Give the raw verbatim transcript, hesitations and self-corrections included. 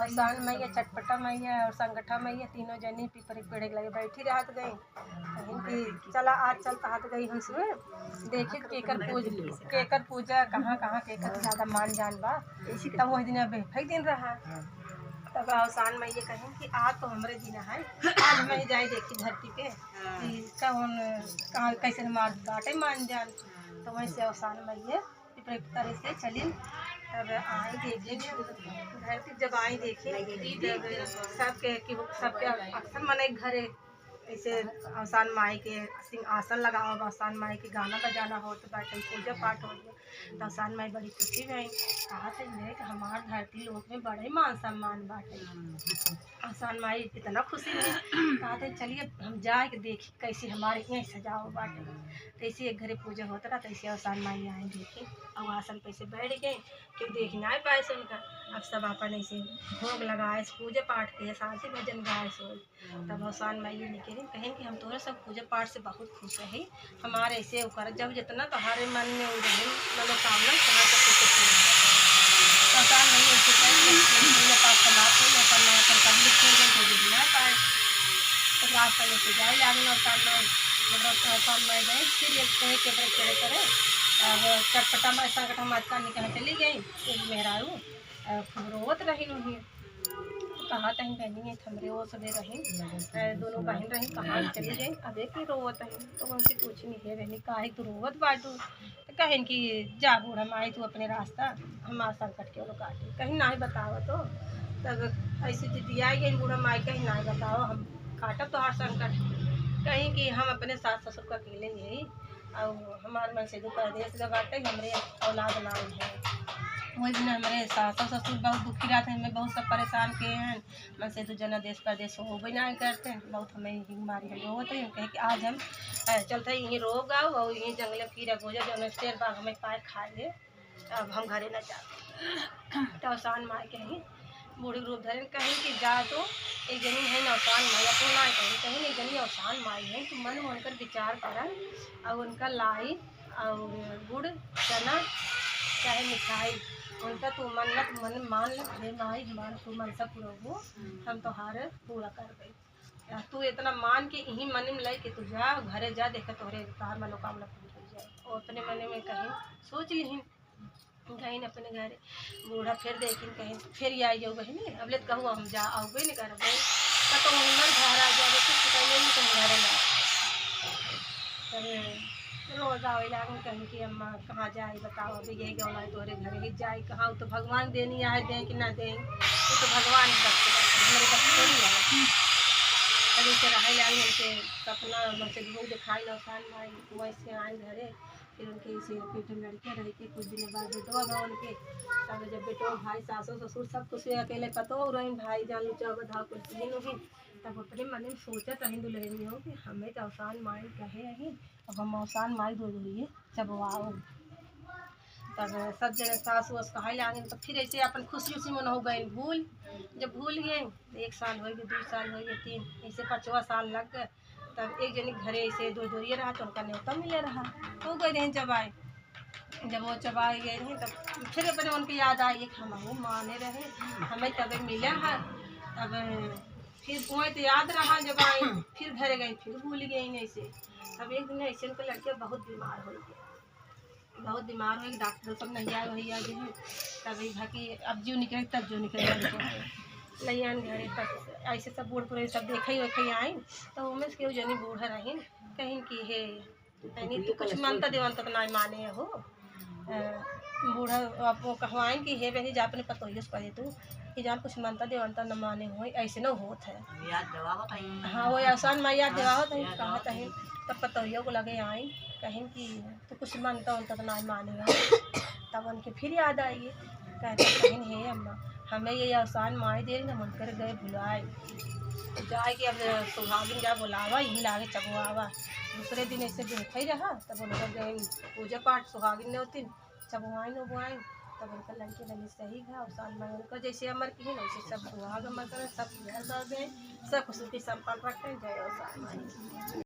अवसान मैया, चटपटा मैया और संगठा मैया तीनों जनी पीपर के पेड़ के लगे बैठी रहत गई। कहिन कि चला आज चलत गई हम सुबह देखी केकर पूज केकर पूजा कहाँ कहाँ केकर ज्यादा मान जान बा। तब वही दिन बेफे दिन रहा। तब अवसान मैया कहिन कि आज तो हमरे दिन है, आज मैं जाई देखी धरती पे कि कौन कहाँ कैसे मार बाटे मान जान। तो वैसे अवसान मैया इस तरह से चलिन। तब आई देखी धरती, जब आई देखी तब सबके कि सबके अक्सर मने घरे ऐसे अवसान माई के सिंहासन लगावा बा, अवसान माई के गाना बजाना होत बाटे, पूजा पाठ होत बा। तो अवसान माई बड़ी खुशी भई, कहा थे कि हमार धरती लोक में बड़े मान सम्मान बाटे। अवसान माई इतना खुशी भई, कहा थे चलिए हम जाए के देखी कैसे हमारे यहाँ सजाओ बाटे। तैसे एक घरे पूजा होत रहा, तैसे अवसान माई आए देखी और आसन पे से बैठ गए, केहू देख ना पाए से उनका। अब सब अपन ऐसे भोग लगाए, पूजा पाठ किए, शांति भजन गाए सो। तब अवसान माई ये निकली, कहें कि हम तोहरे सब पूजा पाठ से बहुत खुश रही, हमारे ऐसे ओकर जब जितना तोहरे मन में उ रहे मनोकामना, तोहरे सब कुछ पूरा हो। तो अवसान माई ऐसे कहे कि पूजा पाठ समाप्त हो, अवसान माई अपन पब्लिक छोड़ गए, तो देख ना पाए। तो रास्ता में से जाए लागल अवसान माई, जब अवसान माई गए, फिर एक कहे के ओकरे चढ़े करे, अब चटपटा माई संगठा माई का निकल चली गई, एक मेहरारू, अब खूब रोवत रही उन्हीं। कहा तहीं बहनी है, हमरे वो सबे रही, अ, दोनों बहन रही, कहाँ चली गई, अब एक ही रोवत है। तो उनसे पूछनी है, "बहनी, काहे तू रोवत बाटू?" तो कहें कि, "जा बूढ़ा माई, तू अपने रास्ता, हमार संकट क्यों न काटे?" कहीं, "नाहीं बताओ तो।" तब ऐसे जिदिया गई बूढ़ा माई, कहीं, "नाहीं बताओ, हम काटब तोहार संकट।" कहीं कि, "हम अपने सास ससुर का अकेले ही है, और हमार मनसेधू परदेस गए बाटे, हमरे औलाद नाहीं है।" वही दिन हमरे सास ससुर बहुत दुखी रहते हैं, हमें बहुत सब परेशान किए हैं। मनसेधू जना देस परदेस होबे नाहीं करते हैं, बहुत हमें यही बीमारी हम रोवत हैं। कहे कि आज हम, अ, चलते हैं यहीं रोग आओ और यहीं जंगल में कीड़ा गोजा जौन शेर बाघ हमें पाए खा ले, अब हम घरे न जाते। तो अवसान माई कहीं बूढ़ी रूप धरे कहीं कि जा तो एक जनी है ना अवसान माई, अपने ना कहीं, कहीं एक जनी अवसान माई है, तो मन में उनकर विचार करन और उनका लाई और गुड़, चना, चाहे मिठाई, उनका तू मन्नत मन मान ले, "हे माई, हमार तू मनसा पुरबू, हम तोहार पूरा करबे।" आ तू इतना मान के यही मन में लाई कि तू जा, घरे जा, देखा तोहरे तोहार मनोकामना पूरी हो जाए। वो अपने मन में कहीं सोच लिहिन, गइन अपने घरे। बूढ़ा फिर देखिन कहीं, "फिर आई जाओ बहनी, अब ले तो कहूँ हम जा, आउबे नहीं करबे।" तो, तो उमर घर आ जाओ, कुछ पहले नहीं तुम घरे ना। अरे, रोज आवे लागन कहीं कि, "अम्मा, कहाँ जाए बताओ, अभी यही गौना है तोहरे घरे ही जाए, कहाँ, वो तो भगवान देनी आए, दें कि ना दें, वो तो भगवान के बस के बात है, हमारे बस के थोड़ी है।" तब इसे रहे लागन, उनके सपना, उनसे लोग दिखाई ना, अवसान भाई, वैसे आए घरे, फिर उनके इसे पेट में लड़के रह के कुछ दिन बाद बेटवा भा उनके, तब जब बेटवा भाई सासो ससुर सब कुछ हुए, अकेले पतो रही भाई जान लुचा बधा कुछ दिन हुई, तब अपने मन में सोचत रही दुल्हनिया हो कि हमें तो अवसान माई कहे रही, अब हम अवसान माई दो दो ये चबवाओ। तब सब जने सास वास कहे लागे, तो फिर ऐसे अपन खुशी उसी मन हो गए भूल, जब भूल गए तो एक साल हो गए, दो साल हो गए, तीन, ऐसे पाँचवा साल लग गए। तब एक जनी के घरे ऐसे दो जोड़िए रहा, तो उनका न्योता मिले रहा, तो गए रहे जब आए, जब वो जब आए गए रहे, तब फिर अपने उनके याद आई कि हम वो माने रहे, हमें तबे मिला है। तब फिर वहीं तो याद रहा, जब आए फिर घरे गए, फिर भूल गए ऐसे। तब एक दिन ऐसे उनके लड़के बहुत बीमार हो गए, बहुत बीमार हो, डॉक्टर सब नहीं आए, वही आ गए हैं। तब एक भा कि अब जो निकले, तब जो निकले, नहीं आन घरे। तब ऐसे सब बूढ़ पुराने सब देखे ही वेखे आइन, तो उनमें से केहू जनी बूढ़ा रही, कहीं कि हे बहनी, तू कुछ मनता देवंता तो नहीं माने हो। अ, बूढ़ा आप वो कहवाइन कि हे बहनी, जा अपने पतोहियो से कहे तू कि जान कुछ मनता देवंता न माने हो, ऐसे न होत है। याद दिलावत है। हाँ, वो अवसान माई याद दिलावत है, याद कहत दिलावत है। है। तब पतोहियो को लगे आई, कहीं कि तो कुछ मनता उनता तो नहीं माने हो। तब उनके फिर याद आई, कहते कहीं, "हे अम्मा, हमें ये अवसान माई दे, हम उनकर गए भुलाए।" जाए कि अब सुहागिन जा बुलावा, यहीं लागे चबवावा। दूसरे दिन ऐसे देखे ही रहा, तब उनकर गए पूजा पाठ, सुहागिन ने होती चबवाइन उबवाइन, तब उनकर लड़के बने सही घा, अवसान माई उनकर जैसे अमर की है, वैसे सब सुहाग अमर करें, सब घर कर गए, सब सुखी संपन्न रखें। जय अवसान माई।